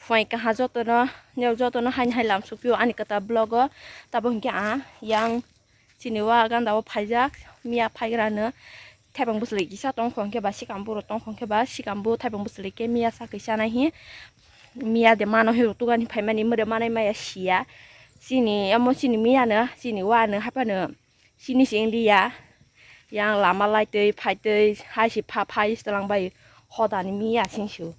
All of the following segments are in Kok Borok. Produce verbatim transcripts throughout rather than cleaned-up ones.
Phuaing kaha jotono, niyok jotono haini hai lam sukpio ani kwtal vlog o. Tabo hinkhe ang yang chini wa ganda o phaijak, miya phaigrano thaipang bwchwlwi kisa tongkho hinkhe ba sikam buro tongkho hinkhe ba sikam bo thaipang bwchwlwi khe miya sakwi chanai hi. Miya de mano hi rutugani phaimani mwre manai maya siya. Chini omo chini miya no, chini wa no, haphano chini si wng liya. Yang lama laitwi phaitwi hai si pha phai twlang bai hodani miya singsu.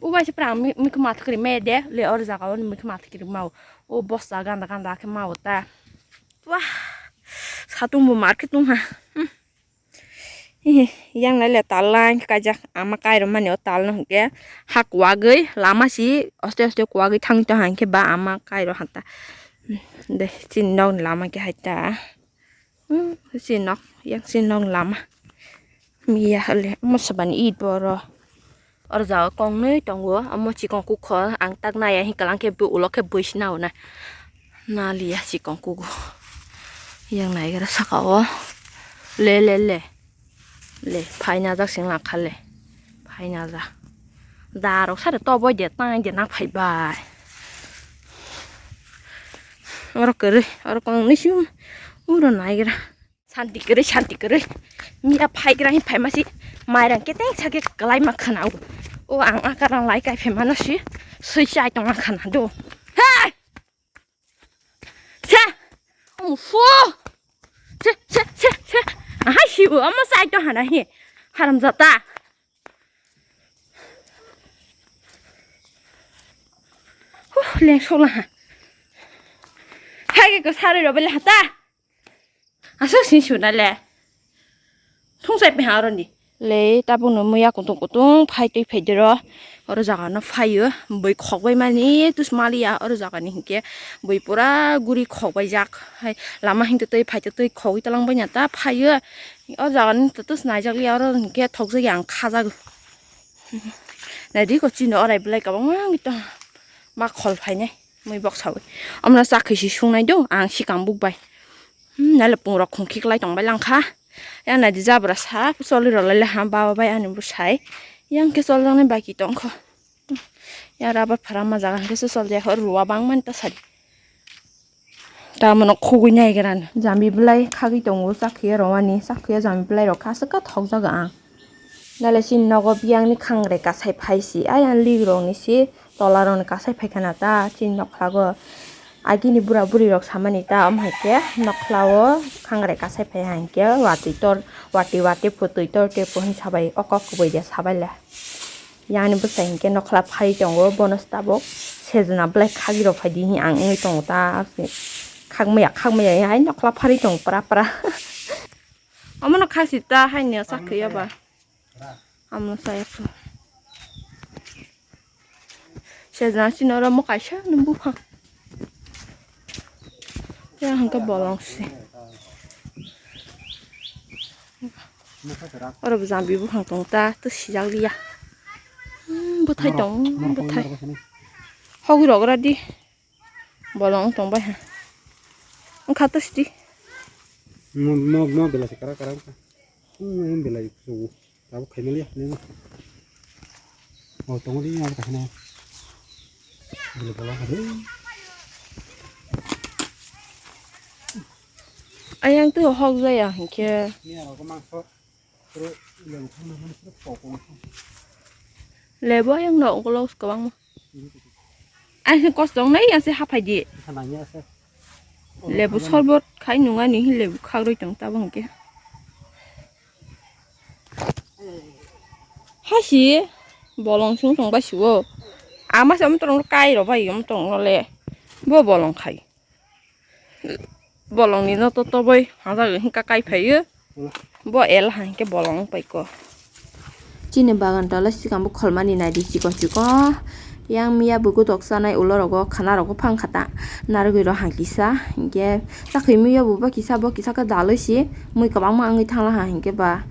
Ubai se prang mi-, mikhu mathukri me de, le or jaga o mikhu mathukri mau. O bosta ganda ganda khe mau ta. Wah, satung bo mar khe tungha. Hmm. Hihi, yang nai le tal line kaijak ama kairo mani o tal no hwnkhe ha kwagwi lama si oste oste kwagwi thangwi tongha hinkhe ba ama kairo hanta. Hmm, de, chini nokni lama khe hai ta. Hmm, si nok, yang si nok lama. Miya hale, omo sabani it boro. Oro jaga kongnwi tongo, omo chikon kukhor, ang tak naiya hinkhe lang khe bo ulo khe bui sina o na. Naliya chikon kugo. Yang naigra saka o. Le, le, le. Le, phaina jak sing lang kha le. Phaina jak. Da rok sare toboi de, tang de na phai bai. Oro kwrwi, oro kongnwi si uro naigra. Santi kwrwi, santi kwrwi. Miya phaigra hin phaima si mairang keteng sake kwlai ma khana o. O ang akarang lai kai phaima no si sui chai tong khana do. Hey! Se! Omo fu! Se, se, se, se! Ahai si o, omo chai tong hana hi. Haram jata. Huh, leng sok lang ha. Hai ke ko sari ro bele hata. Aswk sini suna le. Thung sai pe ha oro ni. Le tabuk no muya kutung kutung phai twi phai diro. Oro jaga no phaio. Bui khok bai mani tus maliya oro jaga ni hinkhe. Bui pura guri khok bai jak. Hai lama hingte twi phai te twi khogwi talang bai na ta phaio. O jaga ni tus nai jak liya oro hinkhe thok jak ya ang kha jak. Nai di ko chini orai belai kabang ma khol phai nai. Mui bok sawi. Amna chakhi si sungnai do ang sikang buk bai. Hmm, nale pungrok khungkhik lai tong bai lang kha. Yang nai di jabra sa choli rok lai le ha baba bai ani bwsai. Yang khe chol jak nai baki tong kho. Yang rubber phara ma jaga hwnkhe se chol jak ruwa bang mani ta sadi. Ta mono khugui nai gran. Jambi belai khagui tongo chakhi rowani. Chakhi jambi belai rok kha se ka thok jaga ang. Nale chini nogo biyangni khangre kasai phai si, ayang lig rokni si tola rokni kasai phai khana ta chini nokhlago. Agini bura buri rok samani ta, omo hai khe nokhlao khangre kasai phai hai khe watwi tor, watwi watwi putwi tor te puhin sabai o kok kubui de sabai le. Yani bwsai hinkhe nokhla phari tongo, bono tabuk sejna belai khagirok phaidi hi ang wngwi tongo ta. Khakmaya khakmaya hai nokhla phari tongo pra pra. Omono khasi ta haino sakhe ya ba. Amo saya pho. Sejna sino ro mo kaisa nung buphang. Ya hangka bolong se. Oro bo jambi buphang tong ta to sijak liya. Hmm, bwthai tong, bwthai. Hogwi rok ra di. Bolong tong bai ha. Wngkha to sidi. Mo, mo, mo belai se kara kara wngkha. Hmm, belai kuchuk. Tabuk khaimaliya, nini. Oh, tongo di, abo kaisa nai. Bini bola kha de. Ayang tu hok jaya hinkhe. Ni aro ko mangso. Pero lebu kha mangso, pero pok mangso. Lebu ayang no ongkolo kwbangma. Ang se kos tong nai, ang se haphai di. Kha nangya se. Lebu sorbot khai nungani hi lebu khagroi tong tabang ke. Hasi bolong sung tong bai siwo. Ama se amtong kai ro bai amtong le. Bo bolong khai. Bolong ni no to to bai haja hingka kai phaiyo. Bo el hai ke bolong pai ko. Chini bagan tola sikang bo kholmani nai di chikon chikon. Yang miya bo gotok sanai ulo rogo khana rogo phang khata. Narwgwi ro hang kisa. Hingke chakhi miya bo ba kisa bo kisa khe daloi si. Mui kwbangma wngwi thangla ha hingke ba.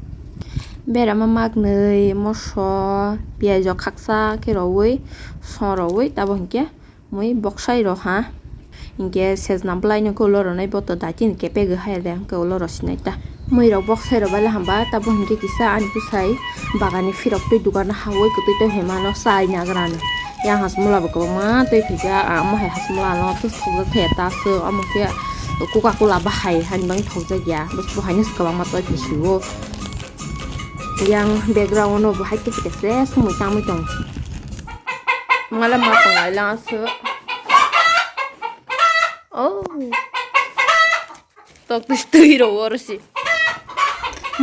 Berama maknwi moso piyaj rok khaksa khe rowi song rowi tabo hingke. Mui boksai rok ha. Hingke sejna bwlai no khe ulo rwnai boto daitini kepegwi haya de hingke ulo rw sinai ta. Mui rok boksai rok bai le hamba tabo hingke kisa ani bwsai bagani phirok twi dugan hawi kwtwi tong hima no chai nagrani. Yang Hajmola bo kwbangma twi phaikha, ah, omo hai Hajmola no thokjak thaya ta aswk, omo khe Coca Cola bahai hani bagwi thokjak ya, bo haino kwbangma twi phaisio. Yang background no bo hai khe se se sumui tangwi tong. Mala ma tonglai lang aswk. Oh. Tok twi twi ro oro si.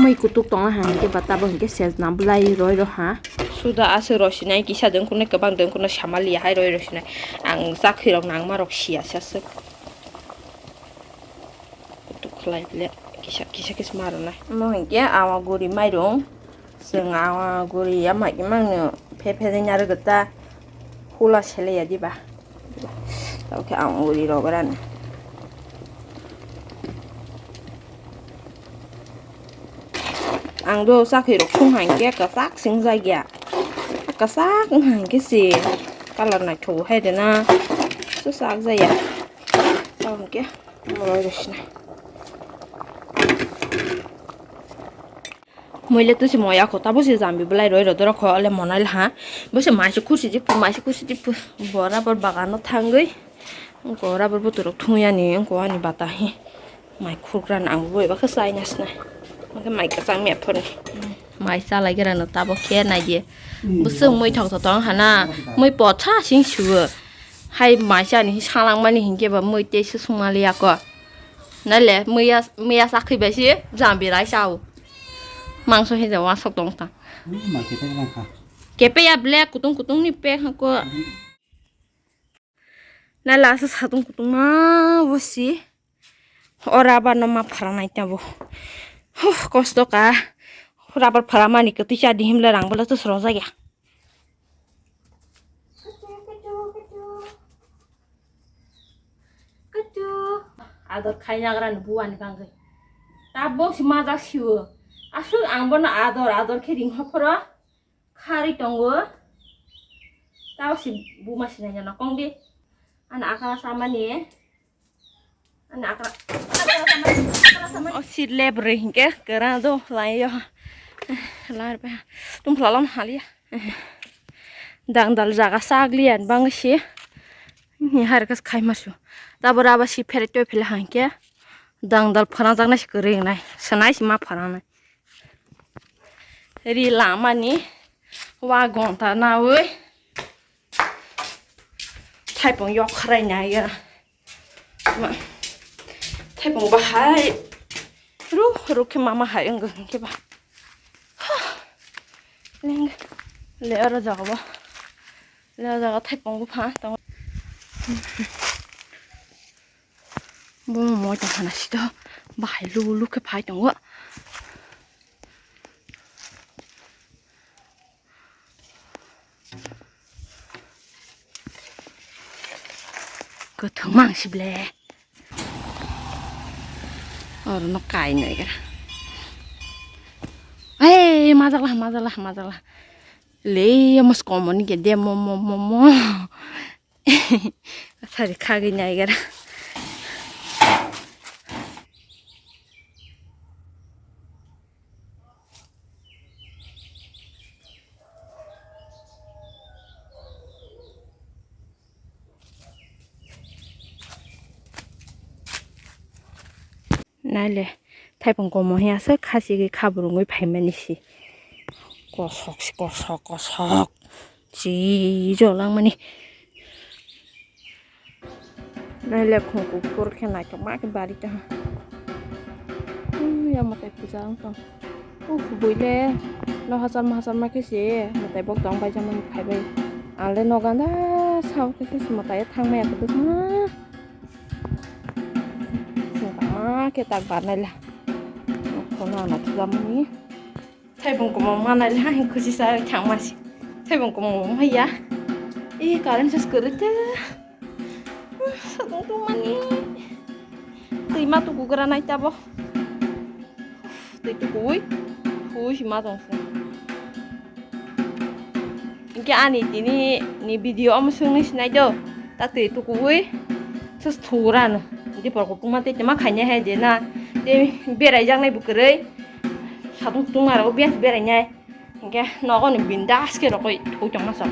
Mui kutuk tong ha hingke bata bo hingke sel na bulai roi ro ha. Suda aswk ro sinai kisa dengkuna kwbang dengkuna samali hai roi ro sinai. Ang chakhi rok nangma rok siya sa aswk. Kutuk khlai le kisa kisa kisa ma rwnai. Mo hingke awa guri mairung. Chwng awa guri ya mai mangno phe phe de nyarwk ta hula sele ya diba. Tao khe ang uri rok rani. Ang do chakhi rok sung hai khe kwchak sing jagya. Kwchak wng hai khe se colour naithok hai de na. Swchak jaya. Tao hwnkhe moroi rok sinai. Muile tusi moya kho, tabo se jambi belai roi rw dorok kho, ole monai le ha. Bo se mai se kursi jiphu, mai se kursi jiphu. Bo rubber bagano thangwi. Wngkho rubber bwtwi rok thung yani, wngkho ani bata hi. Mai khurgra nang bo eba khe chai na sinai. Wngkhe mai kwchang me phone. Mai chalai gra no tabo khe nai di. Bwswk mui thok thok tong hana. Mui potha sing suo. Hai mai chani hi salang mani hinkhe ba mui tei se sung mali ya ko. Nai le muiya, muiya sakhi bai si jambi rai sao. Mangso he de wasok tong ta. Hmm, ma kete lang kha. Kepe ya black kutung kutung ni pe ha ko. Hmm. Nai la sa satung kutung ma wasi. O rubber no ma phara nai ta bo. Huh, kosto ka. Rubber phara mani kwtwi cha di himle rang bwle to sro jagya. Kutu. Ador khainagrani buani bangwi. Tabok si majak siwo. Aswk ang bono ador, ador khe ring hophoro. Kharwi tongo. Tabok si buma sinai jana kong di. Ani akala samani. Ani akala, akala samani, akala samani. O si lebre hinkhe kwrang do lai yo. Lai pa. Tum phlalam haliya. Dangdal jaga sagli yan bang si. Ni har kas khai masu. Tabora aba si phere toi phele hangke. Dangdal phana jaknai si kwrwi nai. Sanai si ma phana nai. Ri lamani wa gonta nawi. Thaipung yok khrai nai ya. Thaipung bahai. Ru, ru khe mama hai wng khe ba. Leng. Le oro jaga ba. Le oro jaga thaipung bu pha tong. Bo mo ta hana sito. Bahai lu lu khe phai tongo. Kwthwng mang si ble. Oro no kai noi gara. Hey, majakla, majakla, majakla. Le, mas komoni ke de mo, mo, mo, mo. Sari khagwi nai gara. Naile, thaipung komo hiya se khachigwi khaburungwi phaimani si. Kosok si, kosok, kosok. Si jolangmani. Naile khung kuphur khe naithokma khe bari tong. Ui, ya mwtai puja wng tong. Uf, buile no hachal ma hachal ma khe se mwtai bok tong bai jamani phaibai. Ang le nogo da sao khe se mwtai thangmaya kwdwkma. Thangma khe tak barnai la. Khuna na thujamani. Thaibung kwmwng manai le ha hing khusi sa thangma si. Thaibung kwmwng maya. E current sus kwrwi te. Sadung tungmani. Twi ma tukugra nai tabo. Twi tukuwi. Hui si ma tong se. Hingke ani tini ni video omo swngnwi sinai do. Ta twi tukuwi. Sus thurano. Di por kupuma tei tama khainai hai de na. Tei berai jaknai bo kwrwi. Sadung tungma rok biyas berai nai. Hingke nogo ni bindas ke rokoi thoi tongma sa.